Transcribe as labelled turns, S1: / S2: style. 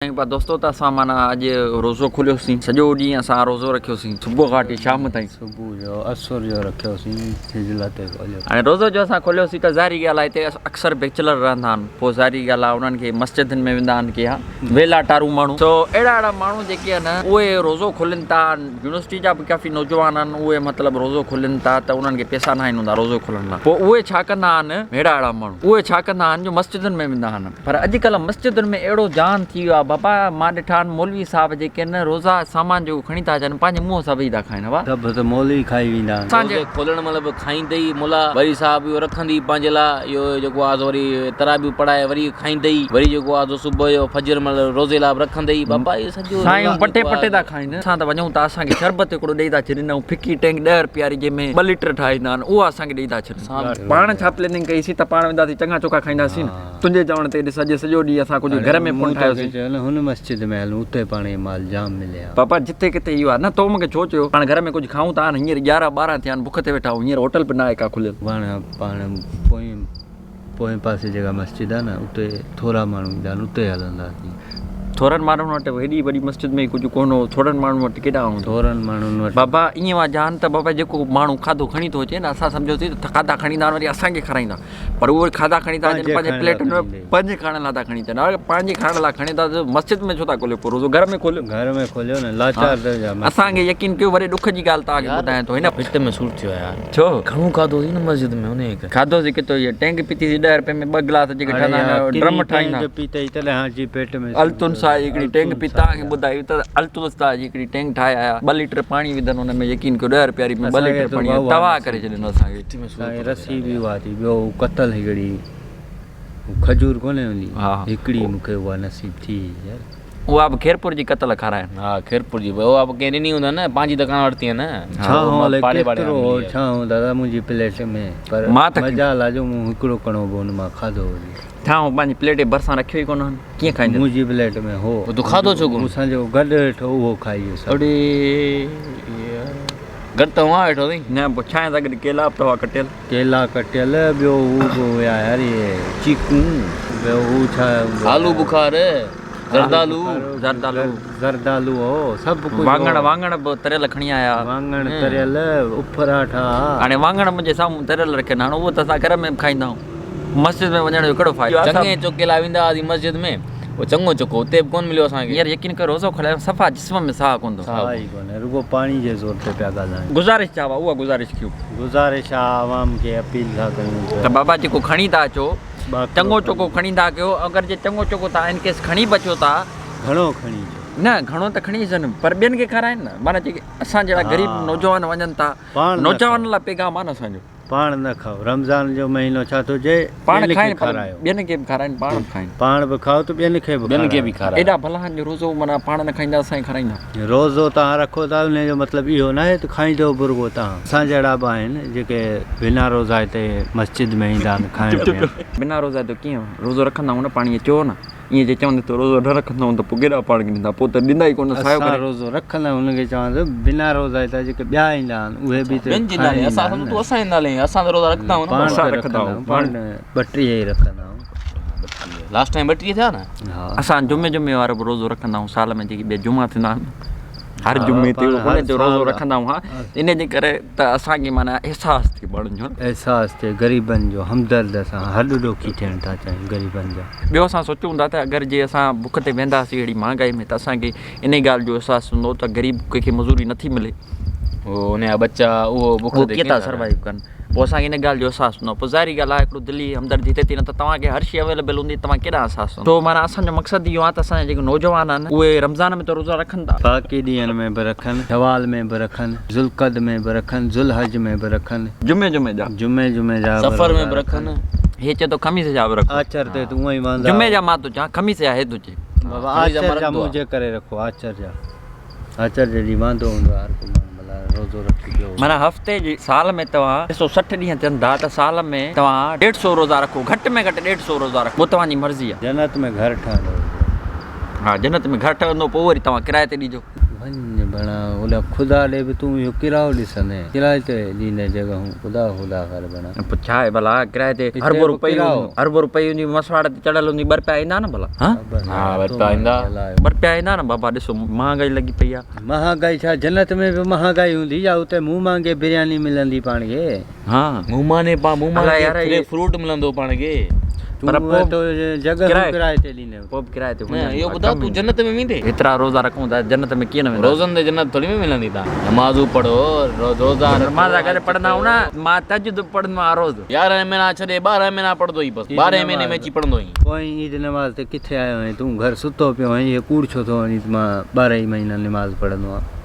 S1: سائين پر دوستو ته اسان معنيٰ اڄ روزو کوليوسين سڄو ڏينهن اسان روزو رکيوسين صبح کان وٺي شام تائين.
S2: صبح جو عصر جو رکيوسين سج لٿي کوليو.
S1: هاڻي روزو جو اسان کوليوسين ته ظاهري ڳالهه آهي هتي اڪثر بيچلر رهندا آهن پوء ظاهري ڳالهه آهي انهن کي مسجدن ۾ ويندا آهن ڪي ها ويلا ٽارو ماڻهو سو اهڙا اهڙا ماڻهو جيڪي آهن اهي روزو کولين ٿا يونيورسٽي جا به ڪافي نوجوان آهن اهي مطلب روزو کولين ٿا ته انهن کي پيسا ناهن هوندا روزو کولڻ لاء پوء اهي ڇا ڪندا آهن ههڙا اهڙا ماڻهو اهي ڇا ڪندا آهن جو مسجدن ۾ ويندا آهن. پر اڄ ڪلهه مسجدن ۾ اهڙو جهان ٿي ويو آهي بابا مان ڏٺا آهن مولوي صاحب جيڪي آهن روزا سامان جيڪو کڻي ٿا اچن پنهنجي منهن سان ويهي ٿا کائن واهه.
S2: سڀ ته مولوي کائي ويندا آهن.
S1: اسان جي.
S3: روزي کولڻ مهل به کائيندي ئي ملا وري صاحب اهو رکندي پنهنجي لاء اهو جيڪو آهي سو وري ترابيون پڙهائي وري کائيندي ئي وري جيڪو آهي سو صبح جو فجر مهل روزي لاء به رکندي ئي بابا اهو سڄو
S1: سائين
S3: نظام
S1: پٽي
S3: جيڪو
S1: پٽي
S3: آهي
S1: ٿا کائن اسان ته وڃون ٿا اسان کي شربت هڪڙو ڏئي ٿا ڇڏين ۽ ڦڪي ٽينگ ڏهه رپيا واري جنهن ۾ ٻه ليٽر ٺاهيندا آهن اها اسان کي ڏئي ٿا ڇڏين پاڻ ڇا پليننگ ڪئي سين ته پاڻ وينداسين چڱا چوکا کائينداسين تنهنجي چوڻ تي ڏس اڄ سڄو ڏينهن اسان ڪجهه گهر ۾ ڪونه ٺاهيوسين.
S2: مون توکي چيو نه هن مسجد ۾ هلون اتي پاڻ کي مال جام ملي ها.
S1: پاپا جتي ڪٿي اهو آهي نه تو مونکي ڇو چيو پاڻ گهر ۾ ڪجهه کائون ٿا هاڻ هينئر يارهن ٻارهن ٿيا آهن بک تي ويٺا آهيون هينئر هوٽل به ناهي ڪا کليل.
S2: پاڻ پاڻ پوئين پوئين پاسي جيڪا مسجد آهي نه اتي ٿورا ماڻهو ايندا آهن اتي هلنداسين.
S1: ٿورن ماڻهن وٽ هيڏي وڏي مسجد ۾ ڪجهه ڪونه هو ٿورن ماڻهن وٽ ڪيڏانهن هوندو.
S2: ٿورن ماڻهن وٽ.
S1: بابا ائين آ جان ته بابا جيڪو ماڻهو کاڌو کڻي ٿو اچي نه اسان سمجهيوسين ته کاڌا کڻي ايندا آهن وري اسان کي کارائيندا. پر اهي کاڌا کڻي ٿا اچن پنهنجي پليٽن ۾ پنهنجي کائڻ لاء ٿا کڻي اچن پنهنجي کائڻ لاء کڻي ٿا اچن مسجد ۾ ڇو ٿا کوليو پوء روزو گهر ۾ کوليو
S2: گهر ۾ کوليو نه لاچار ته جا
S1: اسان کي يقين ڪيو وري ڏک جي ڳالهه توهان کي ٻڌايان ٿو هن
S3: پيٽ ۾ سور ٿيو آهي يار
S1: ڇو
S3: گهڻو کاڌو سي نه مسجد ۾ انهي ڪري
S1: کاڌو سي ڪتو هي ٽينگ پيتي سي 10 روپين ۾ ٻه گلاس جيڪي ٺهندا آهن ڊرم ٺاهيندا
S2: ٽينگ پيتي تڏهن اچي پيٽ ۾
S1: التون سا هڪڙي ٽينگ پيتا توهان کي ٻڌايو ته التون سا جي هڪڙي ٽينگ ٺاهي آيا 2 ليٽر پاڻي وڌن ان ۾ يقين ڪيو 10 روپيا ۾ 2 ليٽر پاڻي تباهه ڪري ڇڏين اسان کي
S2: سائين رسي به اها ٿي ٻيو هو قتل هڪڙي هو کجور ڪونهي هوندي هڪڙي مون کي اها نصيب ٿي يار.
S1: اها به خيرپور جي قتل کارائن.
S3: ها خيرپور جي اها به ڪنهن ڏني هوندن نه پنهنجي ته ڪانه ورتي نه.
S2: ڇا هو الائي ڪيترو هو ڇا هو دادا منهنجي پليٽ ۾ پر مجال آ جو مون هڪڙو ڪڻو به ان مان کاڌو هجي.
S1: ڇا هو پنهنجي پليٽ جي ڀرسان رکيو ئي ڪونه هن ڪيئن کائيندين.
S2: منهنجي پليٽ ۾ هو.
S3: تو کاڌو ڇو ڪونه.
S2: مون سان جيڪو گڏ ويٺو اهو کائي ويو سڀ.
S3: اڙي يار. گڏ ته هئا ويٺو اٿئي.
S1: نه پوء ڇانهه سان گڏ ڪيلا به ته هئا ڪٽيل.
S2: ڪيلا ڪٽيل ٻيو هو به هيا يار اهي چيڪون ٻيو هو ڇا هوندو آهي.
S3: آلو بخار، زردالو.
S1: زردالو.
S2: زردالو هو سڀ ڪجهه هو.
S1: واڱڻ واڱڻ به تريل کڻي آيا.
S2: واڱڻ تريل اڦراٺا.
S1: هاڻي واڱڻ منهنجي سامهون تريل رکين هاڻ اهو ته اسان گهر ۾ به کائيندا آهيون. مسجد ۾ وڃڻ جو ڪهڙو فائدو.
S3: چڱي چوڪي لاء ويندا هئاسين مسجد ۾ اهو چڱو چوڪو اتي به ڪونه مليو اسان کي.
S1: يار يقين ڪر روزو کوليو صفا جسم ۾ ساهه ڪونه ٿو.
S2: ساهه ئي ڪونهي رڳو پاڻي جي زور تي پيا ڳالهايون.
S1: گذارش ڇا اها گذارش ڪيو.
S2: گذارش آ عوام کي اپيل ٿا ڪيون ته.
S1: ته بابا جيڪو کڻي ٿا اچو چڱو چوکو کڻي ٿا ڪيو اگر جي چڱو چوکو تان ان ڪيس کڻي به اچو ٿا.
S2: گهڻو کڻي اچو.
S1: نه گهڻو ته کڻي اچن پر ٻين کي کارائين نه معنيٰ جيڪي اسان جهڙا غريب نوجوان وڃن ٿا نوجوانن لاء پيغام آ نه اسان جو.
S2: پاڻ نه کائو. رمضان جو مهينو ڇا ٿو چئي؟
S1: پاڻ
S2: ٻين کي
S1: کائين پر
S2: کارايو.
S1: ٻين کي به کارائين پاڻ به کائين.
S2: پاڻ به کائو ته ٻين کي به
S3: ٻين کي به
S2: کارايو.
S3: کارايو.
S1: ايڏا ڀلا آهن جو روزو معنيٰ پاڻ نه کائيندا اسان کي کارائيندا.
S2: روزو توهان رکو ٿا انهي جو مطلب اهو ناهي ته کائيندو به رڳو توهان. اسان جهڙا به آهن جيڪي بنا روزائتي مسجد ۾ ايندا آهن کائڻ پيئڻ.
S1: بنا روزائتو ڪيئن روزو رکندا آهيون نه پاڻ ائين چئو نه. ائين جي چوندي ته روزو نه رکندو هوم ته پوء ڪيڏانهن پاڻ کي ڏيندا پوء ته ڏيندا ئي ڪونه سايو
S2: اسان
S1: ڪري.
S2: روزو رکندا آهيون انهن کي چوان ٿو بنا روزائتا جيڪي ٻيا ايندا آهن اهي به ته
S3: ٻين جي
S2: کائڻ
S3: نالي
S2: ايندا
S3: اسان
S2: آهن
S3: سمجهه تون
S2: نه.
S3: اسان جي نالي اسان ته روزا رکندا آهيون نه
S2: پاڻ
S1: اسان
S2: ته
S1: رکندا
S2: رکندا
S1: آهيون
S2: آهيون پاڻ 32 ئي رکندا آهيون.
S3: لاسٽ ٽائيم 32 ٿيا نه.
S2: ها.
S1: اسان جمعي جمعي وارو به روزو رکندا آهيون سال ۾ جيڪي ٻه جمعا ٿيندا آهن. هر جمعي تي ان جو روزو رکندا هئا ان جي ڪري ته اسان کي معنيٰ احساس ٿئي ماڻهن جو
S2: احساس ٿئي غريبن جو همدرد اسان هڏ ڏوکي ٿيڻ ٿا چاهيون غريبن جا.
S1: ٻيو اسان سوچون ٿا ته اگر جي اسان بک تي ويهنداسين اهڙي مهانگائي ۾ ته اسان کي انهي ڳالهه جو احساس هوندو ته غريب ڪنهن کي مزوري نٿي ملي.
S3: هو ان جا ٻچا اهو بک تي
S1: ڪيئن ٿا سروائيو ڪن. پوء اسان کي ان ڳالهه جو احساس هوندو پوء ظاهري ڳالهه آهي هڪڙو دلي همدردي ٿئي ٿي نه ته توهان کي هر شيء اويليبل هوندي توهان ڪيڏانهن احساس هوندو سو معنيٰ اسان جو مقصد اهو آهي ته اسان جا جيڪي نوجوان آهن اهي رمضان ۾ ته روزا رکن ٿا.
S2: باقي ڏينهن ۾ به رکن، شوال ۾ به رکن، ذوالقعد ۾ به رکن، ذوالحج ۾ به رکن.
S1: جمعي جمعي جا.
S2: جمعي جمعي جا به
S3: سفر ۾ به رکن.
S1: هي چئي ٿو خميس جا به رکو.
S2: آچر تي ته اونئن ئي واندا.
S1: جمعي جا مان ٿو چوان خميس جا هي ٿو چئي.
S2: بابا آچر جا منهنجي ڪري رکو آچر جا. آچر جي ڏينهن واندو هوندو آهي هر ڪو ماڻهو ڀلا روزو رکي پيو هوندو.
S1: معنيٰ هفتي جي سال ۾ توهان 360 ڏينهن ٿين ٿا ته سال ۾ توهان ڏيڍ سو روزا رکو گهٽ ۾ گهٽ ڏيڍ سو روزا رکو پوء توهان جي مرضي آهي.
S2: جنت ۾ گهر ٺهندو هجي.
S1: ها جنت ۾ گهر ٺهندو پوء وري توهان ڪرائي تي ڏجو.
S2: وڃ ڀڻا اوڏا خدا ڏي به تون اهو ڪرايو ڏسندين ڪرائي تي ڏيندين جڳهون خدا خدا ڪر ڀڻا.
S1: پوء ڇا آهي ڀلا ڪرائي تي ارب روپئي ارب روپئي جي مسواڙ تي چڙهيل هوندي ٻه رپيا ايندا نه ڀلا ها
S3: ها ٻه رپيا ايندا.
S1: ٻه رپيا ايندا نه بابا ڏسو مهانگائي لڳي پئي آ.
S2: مهانگائي ڇا جنت ۾ به مهانگائي هوندي يا اتي منهن مانگي برياني ملندي پاڻ کي.
S1: ها
S3: منهن ماني پا منهن
S1: الا
S3: مانگي
S1: يار
S3: فري فروٽ ملندو پاڻ کي.
S1: پر پوء
S2: جڳهه ڪرائي تي ڏيندي.
S1: پوء به ڪرائي تي
S3: نه اهو ٻڌاء تون جنت ۾ ويندين؟
S1: هيترا روزا رکون ٿا جنت ۾ ڪيئن نه وينداسين.
S3: روزن تي جنت ٿوري ملندي تان نمازون پڙهو روزا رکو.
S1: نماز ڪڏهن پڙهندا آهيون نه مان تهجد به پڙهندو آهيان روز.
S3: يارهن مهينا ڇڏي ٻارهن مهينا پڙهندو هئين بس ٻارهين مهيني ۾ اچي پڙهندو هئين.
S2: پوئين عيد نماز تي ڪٿي آيو هئين تون گهر ستو پيو هئين اهو ڪوڙ ڇو ٿو هڻين ته مان ٻارهن ئي مهينا نماز پڙهندو آهيان.